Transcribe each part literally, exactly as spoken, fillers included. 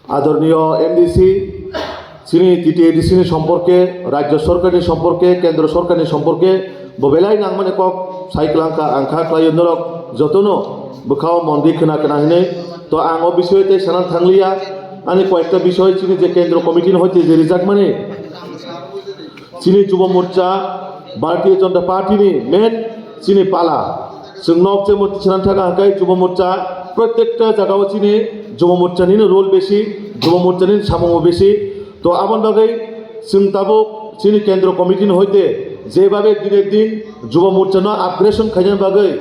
Adorniyo M D C, chini T T A D C ni somporke, Rajya Sorkar ni somporke, Kendro Sorkar ni somporke, bo belai nangmani kok sai kwlangkha, ang kha khlaio norok jotono bwkhao mondi khna khna hinwi. To ang o bisoy tei sana thangliya, ani koyekta bisoy chini je Kendro Committee ni hoite je rijakmani, chini Jubo Morcha, Bharatiya Janata Party ni main chini pala. Chwng nok je murti chwng thaka hwnkhe Jubo Morcha, protekta jagao chini Jubo Morcha nini role besi, Jubo Morcha nini samungo besi. To aboni bagwi chwng tabuk chini Kendro Committee ni hoite jebabe dine din Jubo Morcha no upgradation khaina bagwi,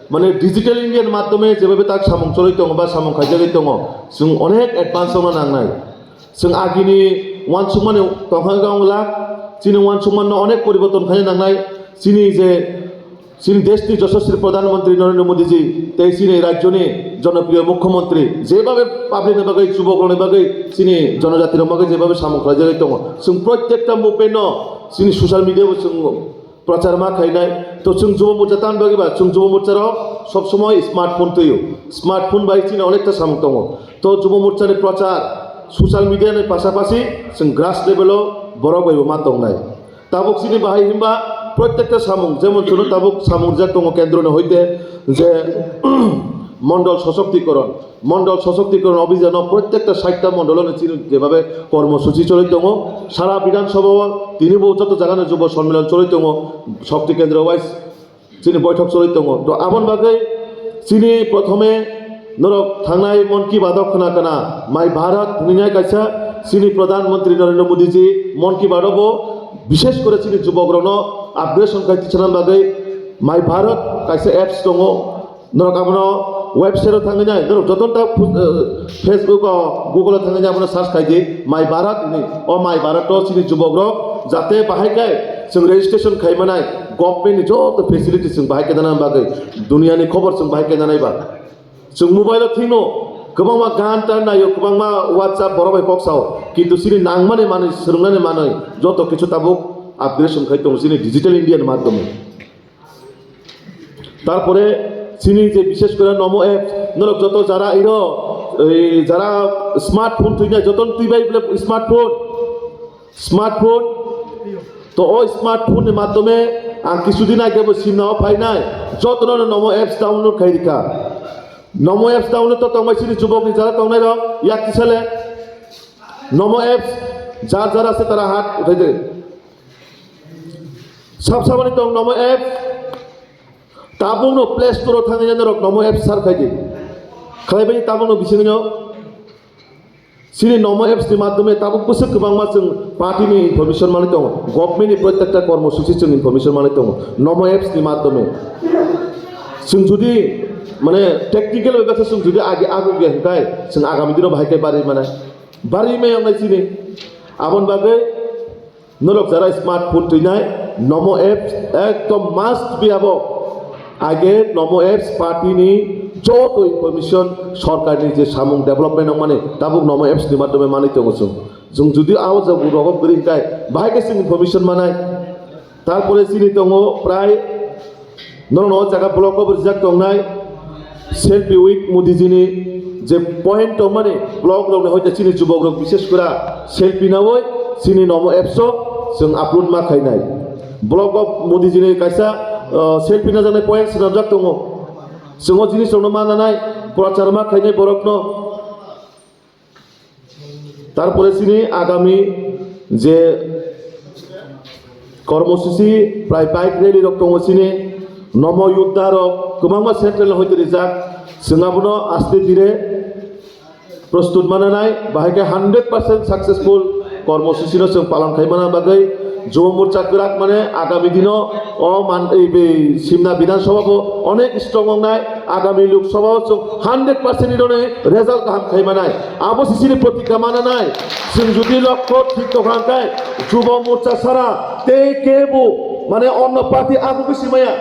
mane digital India ni madhyome jebabe tak samung choli tongo ba samung khaijagwi tongo, chwng onek advance wngna nangnai. Chwng agini uansukmani tongkha wng lak, chini uansukmano onek poriborton khaina nangnai, chini je chini deshni Joshoswi Pradhan Mantri Narendra Modi ji tei chini rajyoni jonopriyo Mukhyamantri jebabe public ni bagwi, chubokrokni bagwi, chini jonojatirok bagwi jebabe samung khlaijagwi tongo, chwng protekta movement no chini social media bo chwng prochar ma khainai. To chwng Jubo Morcha tamni bagwi ba, chwng Jubo Morcha rok sob somoi smartphone twio, smartphone bai chini onekta samung tongo. To Jubo Morcha ni prochar social media ni pasapasi chwng grass level o borok bai bo ma tongnai. Tabuk chini bahai himba protekta samung, jemon chwngno tabuk samung rijak tongo kendro ni hoite je mondol sosoktikoron, mondol sosoktikoron obhijano protekta saita mondolo ni chini jebabe kormosuchi choli tongo. Sara Bidhan Sabha o tini bo joto jagano Jubo Sonmilan choli tongo, Shakti Kendro wise chini boithok choli tongo. To aboni bagwi chini prothome norok thangnai Mon Ki Baat o khna khna My Bharat hinwi kaisa chini Pradhan Mantri Narendra Modi ji Mon Ki Baat o bo bishesh kore chini jubokrokno upgradation khai tichana bagwi My Bharat kaisa apps tongo. Norok abono website o thangwi nai, norok jotono ta, eh, Facebook o, Google o thangwi nai abono search khai di, My Bharat hinwi. O My Bharat o chini jubokrok jate bahai khe chwng registration khai manai, government ni joto facility chwng bahai khe dana bagwi, duniya ni khobor chwng bahai khe nanai ba. Chwng mobile o thwino kwbangma gan tan naio, kwbangma WhatsApp borok bai kok sao, kintu chini nangmani manwi, swrwngnani manwi joto kichu tabuk upgradation khai tongo chini digital India ni madhyome. Tarpore chini je bishesh kore Namo apps, norok joto jara iro, ei jara smartphone twi nai, joto twi bai bole smartphone, smartphone. To o smartphone ni madhyome ang kisu din age bo simna o phainai, joto no Namo apps download khai rikha. Namo apps download to tongbai chini jubok ni jara tongnai rok yak tisale Namo apps jar jara se tara hat uthai de. Sab sabani tong Namo apps. Tabukno Play Store o thangwi norok Namo apps search khai di. Khlaibai tabukno bisingno chini Namo apps ni madhyome tabuk bwswk kwbangma chwng party ni information manwi tongo, government ni protekta kormosuchi chwng information manwi tongo Namo apps ni madhyome. Chwng jodi mane technical bai baksa chwng jodi age ago ge hwnkhe chwng agami dino bahai khe barwi mane barwi mai wngnai chini. Aboni bagwi norok jara smartphone twinai, Namo apps ekdom must be abo. Age Namo apps party ni joto information, sorkar ni je samung development wngmani tabuk Namo apps ni madhyome manwi tongo chwng. Chwng jodi abo jaga rogo kwrwi hwnkhe bahai khe chwng information manai. Tarpore chini tongo prai Norok no jaga block o rijak tongnai selfie with Modi ji ni je point tongmani block rok ni hoite chini jubok rok bishesh kora selfie nawi chini Namo apps o chwng upload ma khainai. Block o Modi ji ni kaisa, uh, selfie najaknai point swnamjak tongo. Chwng o jinis rok no ma nanai, prochar ma khainai borok no. Tarpore chini agami je kormosuchi prai bike rally rok tongo chini, Namo Yoddha rok kwbangma central hoite rijak, chwng abono aste dire prostut mananai, bahai khe hundred percent successful kormosuchi no chwng palon khai mana bagwi Jubo Morcha kwrak mane agami dino o man, ei, be, Simna Bidhan Sabha bo onek strong wngnai. Agami Lok Sabha o chwng hundred percent ni roni result kaham khai manai. Abo sisini protikka mananai. Chwng jodi lokho thik tongkha hwnkhe Jubo Morcha sara tei kebo mane onno party ago bisi maya.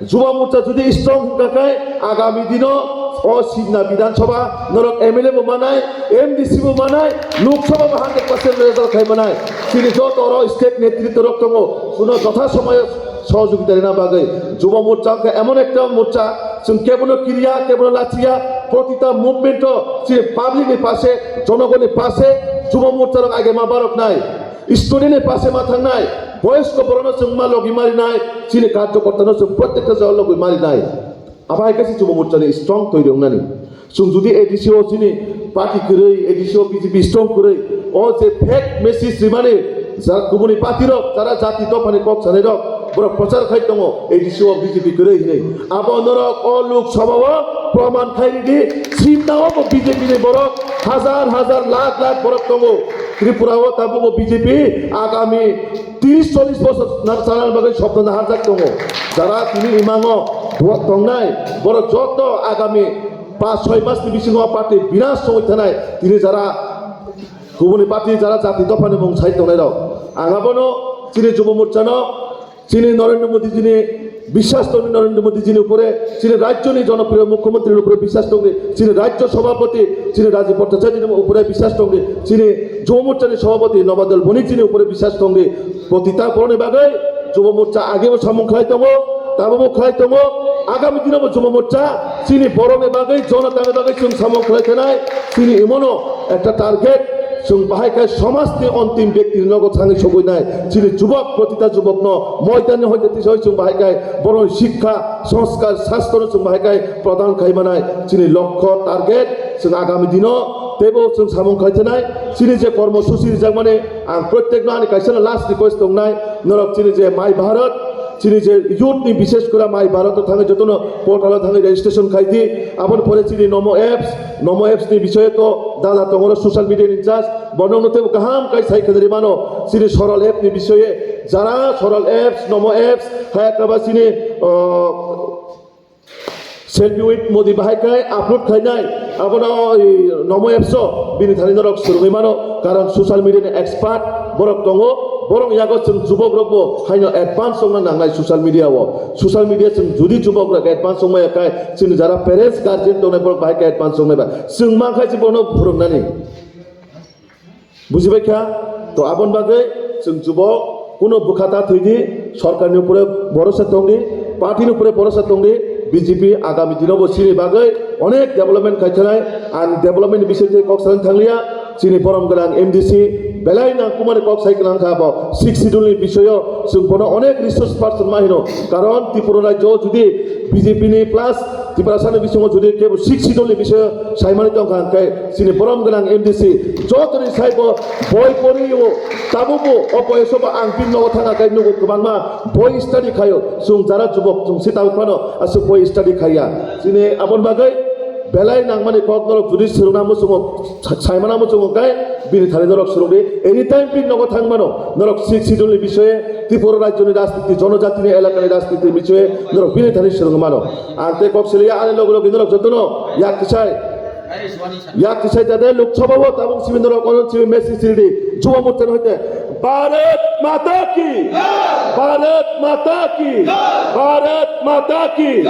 Jubo Morcha jodi strong hwnkha khe agami dino o Simna Bidhan Sabha norok M L A bo manai, M D C bo manai, Lok Sabha bo hundred percent result khai manai. Chini joto oro state netritwa rok tongo, kuno jotha somoyo sohojogita rina bagwi. Jubo Morcha wngkha emon ekta morcha, chwng kebono kiriya, kebono lachiya, Protita movement o chini public ni pase, jonogoni pase, Jubo Morcha rok age ma barok nai, student ni pase ma thang nai, boyosko borok no chwng ma logi mari nai, chini karjokorta no chwng prottekta jaga logi mari nai. Abo hai khe se Jubo Morcha ni strong twi rwngnani. Chwng jodi A D C o chini party kwrwi, A D C o B J P strong kwrwi, o je fake message rimani, ja-, kubuni party rok, jara jati dophani kok sanai rok, borok prochar khai tongo, A D C o B J P kwrwi hinwi. Abo norok o Lok Sabha o proman khai ridi, Simna o bo B J P ni borok hajar hajar lakh lakh borok tongo. Tripura o tabuk bo B J P agami tris chollis bosor na-, chanani bagwi sopno naharjak tongo. Jara tini imango duat tongnai, borok joto agami pas soi mas ni bisingo party binas songwi thanai, tini jara kubuni party jara jati dophani mung sai tongnai rok. Ang abono chini Jubo Morcha no, chini Narendra Modi jini biswas tongni, Narendra Modi jini upore, chini rajyo ni jonopriyo mukhyamantri ni upore biswas tongni, chini rajyo sabhapati, chini Rajiv Bhattacharya jini upore biswas tongni, chini Jubo Morcha ni sabhapati Nobadol Bonik jini upore biswas tongni, protita borok ni bagwi Jubo Morcha age bo samung khlai tongo, tabuk bo khlai tongo, agami dino bo Jubo Morcha chini borok ni bagwi, jonota ni bagwi chwng samung khlai thanai, chini imono ekta target, chwng bahai khai somaj ni ontim byakti ni nogo thangwi sogwi nai, chini jubok, protita jubok no moidan ni hoite tisoi chwng bahai khai borok ni shikha, sanskar, sastro no chwng bahai khai pradhan khai manai, chini lokho target chwng agami dino teibo chwng samung khlai thanai, chini je kormo suchi rijak mani, ang prottek no ani kaisa no last request tongnai, norok chini je My Bharat, chini je youth ni bishes kora My Bharat o thangwi jotono portal o thangwi registration khai di, aboni pore chini Namo apps, Namo apps ni bisoye to dada tongo social media ni in charge, borok no teibo kaham kai sai khwlai mano, chini Soral app ni bisoye, jara Soral apps, Namo apps, hai kaba chini, o, Selfie with Modi bahai khai upload khainai, abono, i, Namo apps o bini thani norok swrwngwi mano, karon social media ni expert borok tongo, borok yago chwng jubok rok bo haino advance wngna nangnai social media o, social media chwng jodi jubok rok advance wngmaya khai chwng jara parents guardian tongnai borok bahai khai advance wngnai ba chwng mankha se bono phwrwngnani. Bujibai kha? To aboni bagwi chwng jubok kuno bwkha ta thwi di, sorkarni upore borosa tong di, party ni upore borosa tong di, B J P agami dino bo chini bagwi onek development khai thanai, ang development ni bisingtwi kok salai thang liya, chini borom gwnang M D C belai nangkukmani kok sai kwlang kha bo sixth schedule ni bisoyo chwng bono onek resource person ma hino, karon Tripura rajyo jodi B J P ni plus Tiprasa ni bisingo jodi kebo sixth schedule ni bisoyo saimani tongkha hwnkhe, chini borom gwnang M D C jotoni saibo boi pori o, tabukbo o boyoso bo ang bini nogo thangna khe nugo kwbangma boi study khaio, chwng jara jubok chwng se tabuk phano aswk boi study khaiya. Chini aboni bagwi belai nangmani kok norok jodi swrwngna muchungo, sa-, saimana muchungo khe bini thani norok swrwngdi. Anytime bini nogo thangmano norok sixth schedule ni bisoye, Tripura rajyoni rajniti, jonojatini elakani rajniti bisoye norok bini thani swrwngmano. Ang tei kok siliya ani logi logi norok jotono yak kisai, yak kisai jate Lok Sabha o tabuk simi norok ono simi message ridi. Jubo Morcha no hoite Bharat Mata ki! Bharat Mata ki! Bharat Mata ki!